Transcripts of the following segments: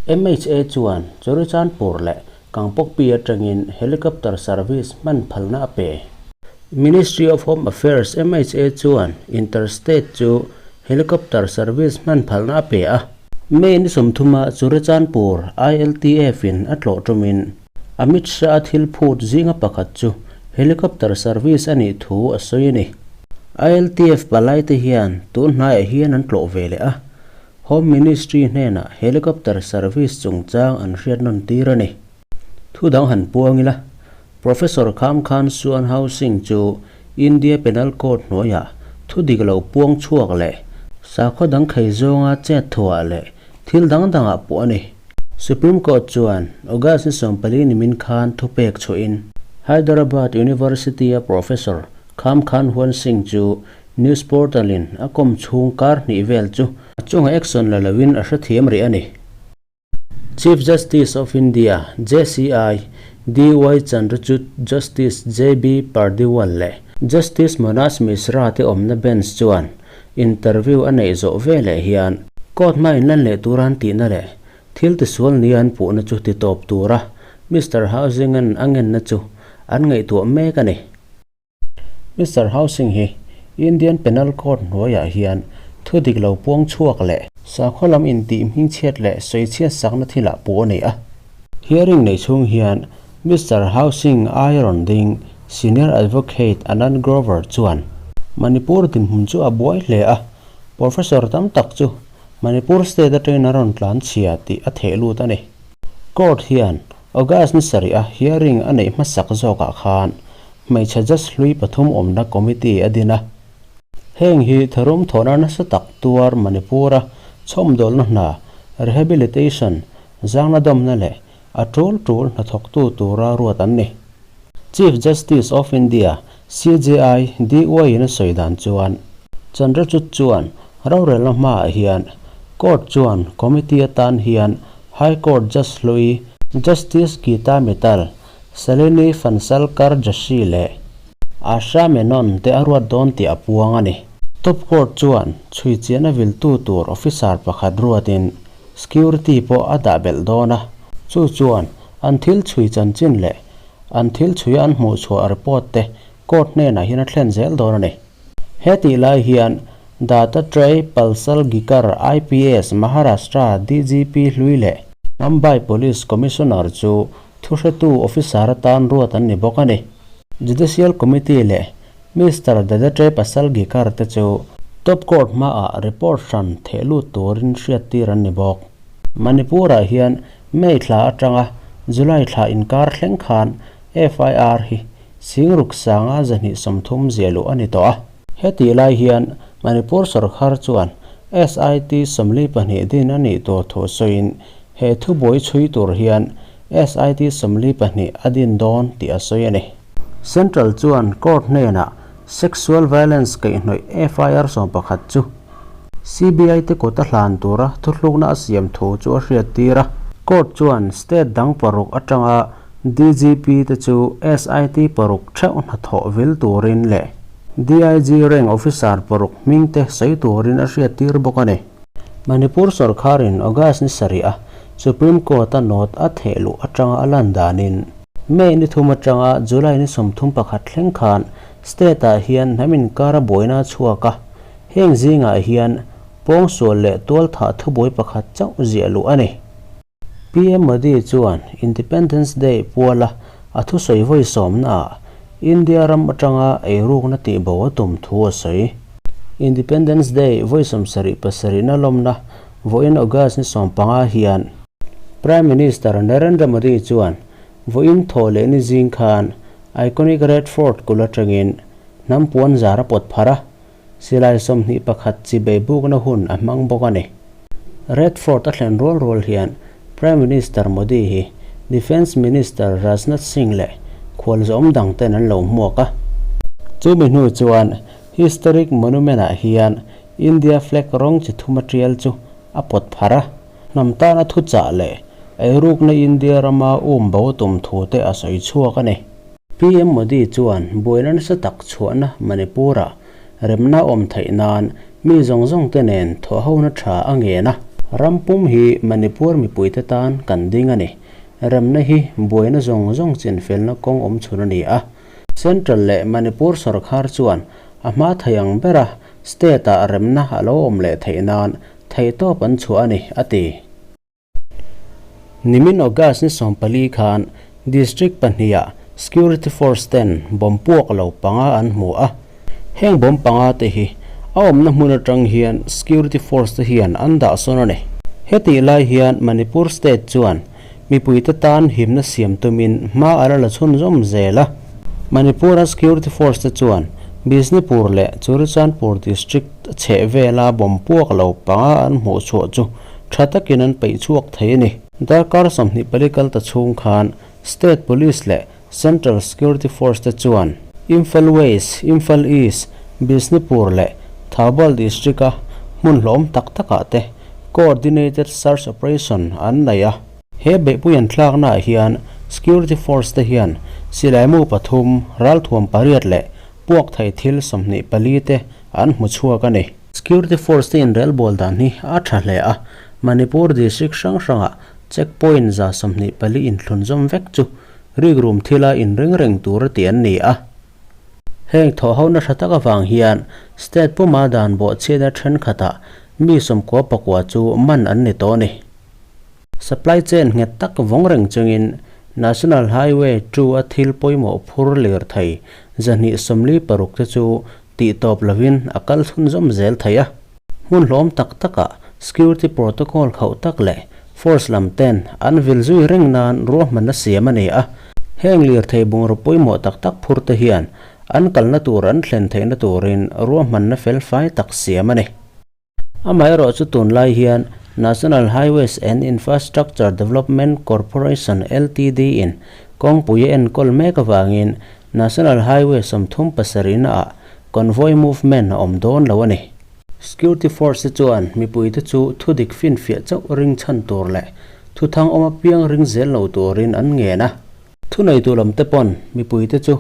MHA chuan Churachandpur leh Kangpokpi atangin helicopter service hman phalna a pe. Ministry of Home Affairs, MHA, chuan Interstate chu helicopter service hman phalna a pe a. May ni sawmthuma Churachandpur ILTF-in a tlawh tumin Amit Shah-a thil phut zinga pakhat chu helicopter service a nih thu a sawi a ni. ILTF palaite hian tun hnaiah hian an tlawh ve leh a, Home Ministry hnenah helicopter service chungchang an hriat nawn tir a ni. Thu dang han puang ila, Professor Kham Khan Suan Hau Singh chu India Penal Code hnuaiah thu dik lo puang chhuak leh sakhaw dang khei zawnga chet thuah leh thil dang dangah puh a ni. Supreme Court chuan August ni 14 nimin khan thupek chhuahin Hyderabad University-a Professor Kham Khan Huan Singh chu News portal in a kawm chhung kar hnih vel chu a chunga action la loin a hrethiam rih a ni. Chief Justice of India, JCI, DY Chandrachud, Justice JB Pardiwal leh Justice Manoj Mishra te awmna bench chuan interview a neih zawh veleh hian court hma inlan leh tura an tihna leh thil tisual nia an puhna chu titawp tura Mister Housing-a'n a ngenna chu an ngaihtuah mek a ni. Mister Housing hi Indian Penal Code hnuaiah hian thu dik lo puang chhuak leh sakhaw lam intih hmingchhiat leh sawichhiat sakna thilah puh a ni a. Hearing nei chhung hian Mister Housing aia rawn ding Senior Advocate Anand Grover chuan Manipur dinhmun chu a buai hle a, Professor tam tak chu Manipur state atangin a rawn tlan chhia tih a theh lut a ni. Court hian August ni sarih a hearing a neih hmasak zawkah khan hmeichhe judge hlui pathum awmna committee a din a. Heng hi tharum thawhna nasa tak tuar Manipur-a chhawmdawlna hna, rehabilitation, zangna dawmna leh a tul tul hnathawktu tura ruat an ni. Chief Justice of India, CJI, DY in a sawi dan chuan, Chandrachud chuan rorelna hmaah hian Court chuan committee atan hian High Court Judge hlui Justice Geeta Mittal, Shalini Phansalkar Joshi leh Asha Menon te a ruat dawn tih a puang a ni. Top Court chuan chhui chiahna viltu tur officer pakhat ruatin security pawh a dah belh dawn a, chu chuan an thil chhui chanchin leh an thil chhuia an hmuh chhuah report te court hnenah hian a thlen zel dawn a ni. He tih lai hian Dattatray Palsalgikar IPS Maharashtra DGP hlui leh Mumbai Police Commissioner chu thuhretu officer atan ruat an ni bawk a ni. Judicial Committee leh Mister Dattatray Pasalgikar te chu Top Court hmaah report hran theh lut turin hriattir an ni bawk. Manipur-ah hian May thla atanga July thla inkar thleng khan FIR hi Singruk sanga 230 ziah luh a ni tawh a. Hetih lai hian Manipur sorkar chuan SIT 42 din a nih tur thu sawiin he thubuai chhui tur hian SIT 42 a din dawn tih a sawi a ni. Central chuan court hnenah sexual violence kaihhnawih FIR 11 chu CBI te kut a hlan tura thuthlukna a siam thu chu a hriattir a. Court chuan state dang paruk atanga DGP te chu SIT paruk theuh hnathawh vil turin leh DIG rank officer paruk hming te sawi turin a hriattir bawk a ni. Manipur sorkharin August ni sarih a Supreme Court a nawt a theh luh atanga a lan danin, May ni thum atanga July ni 31 thleng khan state ah hian hnam inkar a buaina a chhuak a, heng zingah hian pawngsual leh tualthah thubuai pakhat chauh ziah luh a ni. PM Modi chuan Independence Day puala a thusawi vawi sawmnaah India ram atanga eirukna tihbo a tum thu a sawi. Independence Day vawi 77 na lawmna vawiin August ni 15 hian Prime Minister Narendra Modi chuan vawiin thaw leh ni zing khan iconic Red Fort kulh atangin hnam puan zar a pawt phar a, Silai 21 chi beibukna hun a hmang bawk a ni. Red Fort a thlen rual rual hian Prime Minister Modi hi Defence Minister Rajnath Singh leh khualzawm dang ten an lo hmuak a. Chumi hnu chuan Historic Monument ah hian India flag rawng chi thum a tial chu a pawt phar a. Hnam tana thuchah leh eirukna India rama um bo tum thu te a sawi chhuak a ni. PM Modi chuan buaina nasa tak chhuahna Manipur-ah remna awm theih nan mi zawng zawng te nen thawhhona tha a ngen a. Ram pum hi Manipur mipuite tan kan ding a ni. Remna hi buaina zawng zawng chinfelna kawng awm chhun a ni a. Central leh Manipur sawrkhar chuan a hma thei ang bera state-ah remna a lo awm leh theih nan theihtawp an chhuah a ni, a ti. Nimin August ni 14 khan District pahniha Security Force ten bomb puak lo panga an hmu a. Heng bomb panga te hi a awmna hmun atang hian Security Force te hian an dah sawn a ni. Hetih lai hian Manipur State chuan mipuite tan himna siam tumin hma a la la chhunzawm zel a. Manipur-a Security Force te chuan Bishnupur leh Churachandpur District chhehvela bomb puak lo panga an hmuh chhuah chu tha takin an peih chhuak thei a ni. Darkar 24 kal ta chhung khan State Police leh Central Security Force te chuan Imphal West, Imphal East, Bishnupur leh Thoubal District-a hmun hlawm tak takah te Coordinated Search Operation an nei a. He beihpui an thlaknaah hian Security Force te hian silaimu pathum, ralthuam pariat leh puak thei thil 24 te an hmu chhuak a ni. Security Force te inrelbawl dan hi a tha hle a, Manipur District hrang hrangah check point 124 inthlunzawm vek chu rikrum thila inring reng tur a ti an ni a. Heng thawhhona tha tak avang hian state puma dan bawhchhiatna thenkhatah mi 99 chu man an ni tawh a ni. Supply chain nghet tak vawng reng chungin National Highway 2 a thil pawimawh phur lir thei 246 te chu tih tawp lovin a kal chhunzawm zel thei a. Hmun hlawm tak takah security protocol khauh tak leh force lam ten an vil zui reng nan ruahmanna siam a ni a. Heng lirthei bungraw pawimawh tak tak phur te hian an kalna tur an thlen theihna turin ruahmanna felfai tak siam a ni. Amaherawhchu tunlai hian National Highways and Infrastructure Development Corporation Ltd in kawngpui a enkawl mek avangin National Highway 37 na ah convoy movement a awm dawn lo a ni. Security Force te chuan mipuite chu thudik finfiah chauh ring chhan tur leh thuthang awm apiang ring zel lo turin an ngen a. Thuneitu lam te pawn mipuite chu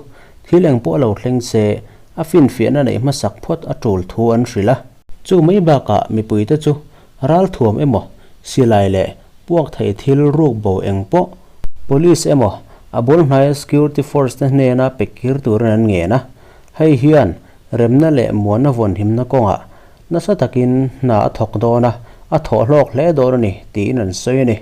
thil eng pawh lo thleng se a finfiahna neih hmasak phawt a tul thu an hrilh a. Chu mai bakah mipuite chu ralthuam emaw, silai leh puak thei thil ruk bo eng pawh, Police emaw a bul hnaia security force te hnena pe kir turin an ngen a, hei hian remna leh muanna vawnhimna kawngah nasa takin hna a thawk dawn a, a thawh hlawk hle dawn a ni tiin an sawi a ni.